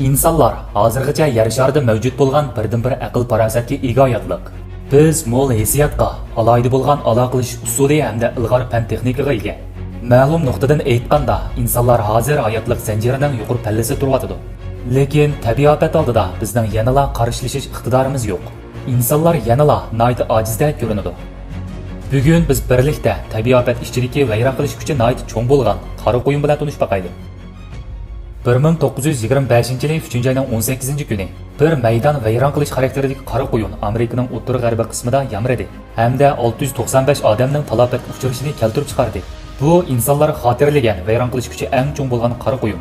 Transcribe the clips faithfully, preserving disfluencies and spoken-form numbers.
ئىنسانلار ھازىرغىچە يەر شارىدا مەۋجۇت بولغان بىردىنبىر ئەقىل-پاراسەتكە ئىگە ھاياتلىق. بىز مول ھېسسىياتقا، ئالاھىدە بولغان ئالاقىلىشىش ئۇسۇلى ھەمدە ئىلغار پەن-تېخنىكىغا ئىگە. مەلۇم نۇقتىدىن ئېيتقاندا، ئىنسانلار ھازىر ھاياتلىق زەنجىرىنىڭ يۇقىرى پەللىسىدە تۇرۇۋاتىدۇ. لېكىن تەبىئىي ئاپەت ئالدىدا بىزنىڭ يەنىلا قارشىلىشىش ئىقتىدارىمىز يوق. ئىنسانلار يەنىلا ناھايىتى ئاجىزدەك كۆرۈنىدۇ. بۈگۈن بىز بىرلىكتە تەبىئىي ئاپەت ئىچىدىكى ۋەيران قىلىش كۈچى ناھايىتى چوڭ بولغان قارا قۇيۇن بىلەن تونۇشۇپ باقايلى. بىر مىڭ توققۇز يۈز يىگىرمە بەشىنچى يىلى ئۈچىنچى ئاينىڭ ئون سەككىزىنچى كۈنى بىر مەيدان ۋەيران قىلىش خاراكتېرىدىكى قارا قۇيۇن ئامېرىكىنىڭ ئوتتۇرا غەربىي قىسمىدا يامرىدى ھەمدە ئالتە يۈز توقسان بەش ئادەمنىڭ تالاپەتكە ئۇچرىشىنى كەلتۈرۈپ چىقاردى. بۇ ئىنسانلار خاتىرىلىگەن ۋەيران قىلىش كۈچى ئەڭ چوڭ بولغان قارا قۇيۇن.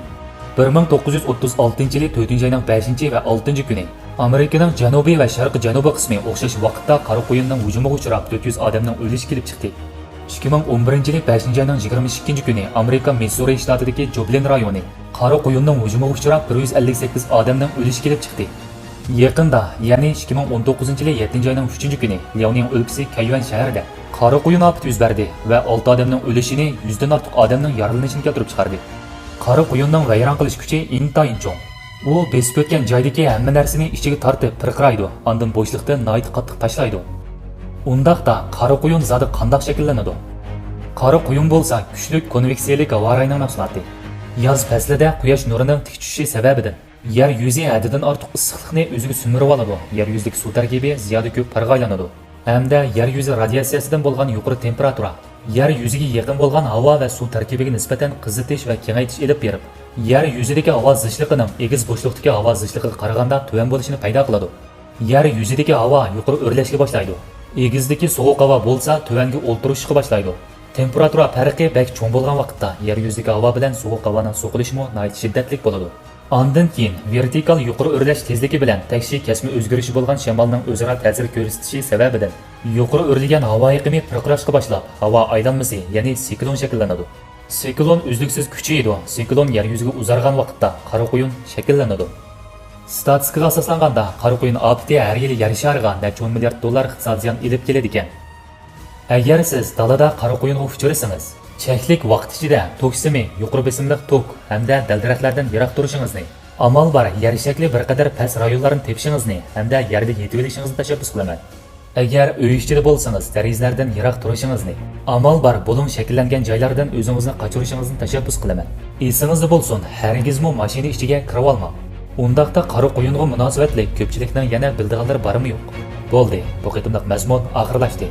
بىر مىڭ توققۇز يۈز ئوتتۇز ئالتىنچى يىلى تۆتىنچى ئاينىڭ بەشىنچى ۋە ئالتىنچى كۈنى ئامېرىكىنىڭ جەنۇبىي ۋە شەرقىي جەنۇبىي قىسمى ئوخشاش ۋاقىتتا قارا قۇيۇننىڭ ھۇجۇمىغا ئۇچراپ، تۆت يۈز ئادەمنىڭ ئۆلۈشى كېلىپ چىقتى. ئىككى مىڭ ئون بىرىنچى يىلى بەشىنچى ئاينىڭ يىگىرمە ئىككىنچى كۈنى ئامېرىكا مىسسۇرى شتاتىدىكى جوبلىن رايونى قارا قۇيۇننىڭ ھۇجۇمىغا ئۇچراپ، بىر يۈز ئەللىك سەككىز ئادەمنىڭ ئۆلۈشى كېلىپ چىقتى. يېقىندا، يەنى ئىككى مىڭ ئون توققۇزىنچى يىلى يەتتىنچى ئاينىڭ ئۈچىنچى كۈنى لياۋنىڭ ئۆلكىسى كەيۈەن شەھىرىدە قارا قۇيۇن ئاپىتى يۈز بەردى ۋە ئالتە ئادەمنىڭ ئۆلۈشىنى يۈزدىن ئارتۇق ئادەمنىڭ يارىلىنىشىنى كەلتۈرۈپ چىقاردى. قارا قۇيۇننىڭ ۋەيران قىلىش كۈچى ئىنتايىن چوڭ. ئۇ بېسىپ ئۆتكەن جايدىكى ھەممە نەرسىنى ئىچىگە تارتىپ پىرقىرايدۇ، ئاندىن بوشلۇقتىن ناھايىتى قاتتىق تاشلايدۇ. ئۇنداقتا قارا قۇيۇن زادى قانداق شەكىللىنىدۇ؟ قارا قۇيۇن بولسا كۈچلۈك كونۋېكسىيەلىك ھاۋا رايىنىڭ مەھسۇلاتى. ياز پەسلىدە قۇياش نۇرىنىڭ تىك چۈشۈشى سەۋەبىدىن يەر يۈزى ھەددىدىن ئارتۇق ئىسسىقلىقنى ئۆزىگە سۈمۈرۈۋالىدۇ، يەر يۈزىدىكى سۇ تەركىبى زىيادە كۆپ پارغا ئايلىنىدۇ ھەمدە يەر يۈزى رادىياتسىيەسىدىن بولغان يۇقىرى تېمپېراتۇرا، يەر يۈزىگە يېقىن بولغان ھاۋا ۋە سۇ تەركىبىگە نىسبەتەن قىزىتىش ۋە كېڭەيتىش ئېلىپ بېرىپ، يەر يۈزىدىكى ھاۋا زىچلىقىنىڭ ئېگىز بوشلۇقتىكى ھاۋا زىچلىقىغا قارىغاندا تۆۋەن بولۇشىنى پەيدا قىلىدۇ. يەر يۈزىدىكى ھاۋا يۇقىرى ئۆرلەشكە باشلايدۇ. ئېگىزدىكى سوغۇق ھاۋا بولسا تۆۋەنگە ئولتۇرۇشۇشقا باشلايدۇ. تېمپېراتۇرا پەرقى بەك چوڭ بولغان ۋاقىتتا يەر يۈزىدىكى ھاۋا بىلەن سوغۇق ھاۋانىڭ سوقۇلۇشىمۇ ناھايىتى شىددەتلىك بولىدۇ. ئاندىن كېيىن ۋېرتىكال يۇقىرى ئۆرلەش تېزلىكى بىلەن تەكشى كەسمە ئۆزگىرىشى بولغان شامالنىڭ ئۆزئارا تەسىر كۆرسىتىشى سەۋەبىدىن يۇقىرى ئۆرلىگەن ھاۋا ئېقىمى پىرقىراشقا باشلاپ، ھاۋا ئايلانمىسى، يەنى سىكلون شەكىللىنىدۇ. سىكلون ئۈزلۈكسىز كۈچىيىدۇ. سىكلون يەر يۈزىگە ئۇزارغان ۋاقىتتا قارا قۇيۇن شەكىللىنىدۇ. ستاتىستىكىغا ئاساسلانغاندا، قارا قۇيۇن ئاپىتى ھەر يىلى يەر شارىغا نەچچە ئون مىليارد دوللار ئىقتىسادىي زىيان ئېلىپ كېلىدىكەن. ئەگەر سىز دالادا قارا قۇيۇنغا ئۇچرىسىڭىز، چەكلىك ۋاقىت ئىچىدە توك سىمى، يۇقىرى بېسىملىق توك ھەمدە دەل-دەرەخلەردىن يىراق تۇرۇشىڭىزنى، ئامال بار يەر شەكلى بىر قەدەر پەس رايونلارنى تېپىشىڭىزنى ھەمدە يەردە يېتىۋېلىشىڭىزنى تەشەببۇس قىلىمەن. ئەگەر ئۆي ئىچىدە بولسىڭىز، دېرىزىلەردىن يىراق تۇرۇشىڭىزنى، ئامال بار بۇلۇڭ شەكىللەنگەن جايلاردىن ئۆزىڭىزنى قاچۇرۇشىڭىزنى تەشەببۇس قىلىمەن. ئېسىڭىزدە بولسۇن، ھەرگىزمۇ ماشىنا ئىچىگە كىرىۋالماڭ. ئۇنداقتا قارا قۇيۇنغا مۇناسىۋەتلىك كۆپچىلىكنىڭ يەنە بىلىدىغانلىرى بارمۇ يوق؟ بولدى، بۇ قېتىملىق مەزمۇن ئاخىرلاشتى.